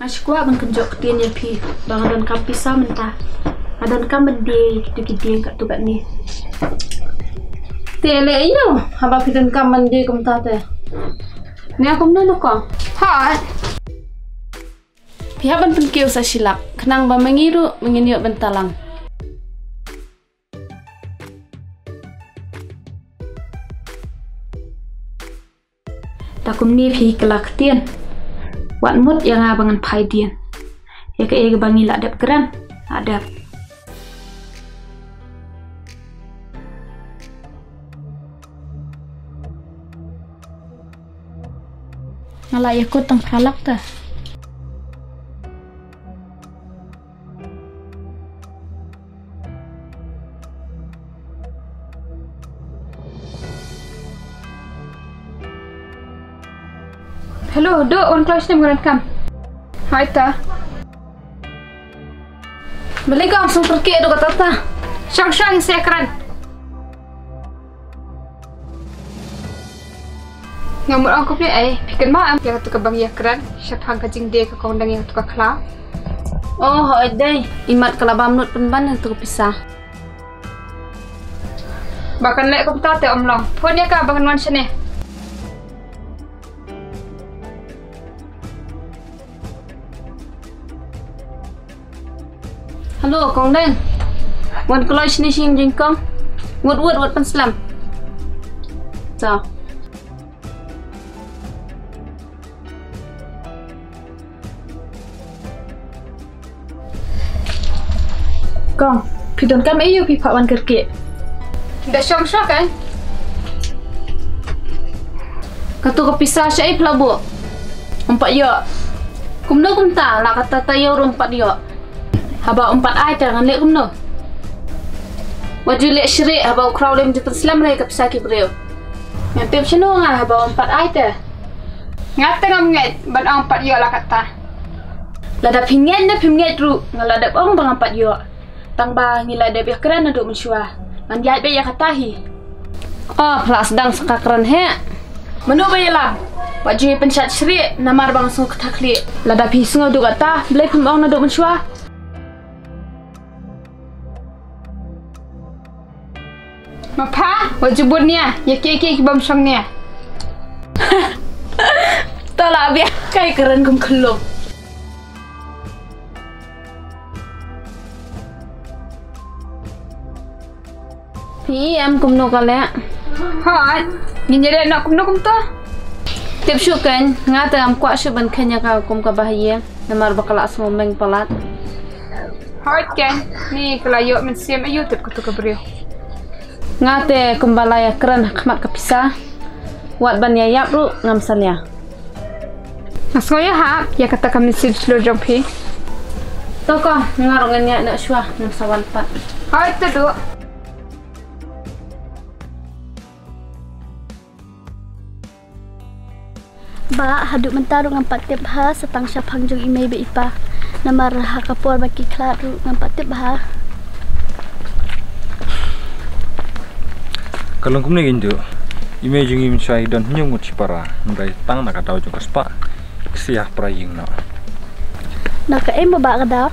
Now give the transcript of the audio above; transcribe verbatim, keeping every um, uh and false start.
Nga shu kwah ban kynjoh ktien ïa phi ba nga donkam pisa mynta. Nga donkam ban die ïa kito ki dieng katto katne. Te leh ïa u, haba phi donkam ban die kumta te. Ne kumno, Kong? Hooid. Phi hap ban pynkiew sa shi lak khnang ba ma ngi ruh ngin ïoh ban talang. Ta kumne phi kylla ktien. Wat mut ïa nga ba ngan phai dien. Ïa kaei kaba ngi la dep kren, la dep. Nga la ïakut tang phra lak te. Hello, Duh, wan kloi snem ngan kam. Hai ta. Beli kong sung pergi Duh kata ta. Shong shong se kran. Nga mut ong khublei ei, phi kynmaw em ïa katu ka bang ïakren shaphang ka jingdie ka Kong Deng ïa katu ka khla? Oh, hooid dei, imat ka la bam lut pynban ïa katu ka pisa. Ba kan leh kumta te ym long. Phone ïa ka ba kan wan shane. Hello, Kong Deng. Wan kloi shane sha ïing jong i Kong. Wut wut wut pynslem. To. Kong, phi donkam aïu phi phah wan kyrkieh? Da shong shong kan. Katu ka pisa shaei phi la buh? Ym pat ïoh. Kumno kumta la kata taïew ruh ym pat ïoh. Haba ym pat ai te ngan leh kumno? Wat ju leh shrieh haba u khraw lem ju pynslem re ka pisa ki briew. Ngan tip shano nga haba ym pat ai te. Nga te ngam ngeit ban ong ym pat ïoh la kata. Lada phi ngeit ne phim ngeit ruh nga la dep ong ba ngam pat ïoh. Tang ba ngi la dep ïakren naduh mynshuwa. Ngan ïaid beit ïa kata hi. Oh, phi la sdang sa ka kren hi. Mano ba ïalam? Wat ju pynshat shrieh namar ba nga sngew kata khlieh. Lada phi sngew duh kata, balei phim ong naduh mynshuwa? Ma pha, wat ju bud nia, ïa kiei kiei ki bym shong nia. To la bia kai kren kum khlum. Phi em kumno ka leh? Hooid, ngin ïa leh noh kumno kumto. Tip shuh kein, nga te ngam kwah shuh ban kheiñ ïa ka kum kaba ha ïing, namar ba ka la sngew meng palat. Hooid kein, ni ka la ïoh mynsiem aïu tip katu ka briew. Nga te kumba la ïakren ha khmat ka pisa. Wat ban ïa ïap ruh ngam salia. Nga sngew ïahap ïa kata ka mynsiem shlur jong phi. To ko, nga ruh ngan ïaid noh shuwa, ngam sa wan pat. Hooid te Duh. Bah, haduh mynta ruh ngam pat tip bha sa tang shaphang jong i mei bad i pa. Namar ha ka por ba ki khlad ruh ngam pat tip bha. Ka long kumne kein Duh. I mei jong ngi mynshuwa i don hynñiew ngut shipara, hynrei tang na ka daw jong ka spah ki shah para ïing noh. Na kaei mo bah ka daw?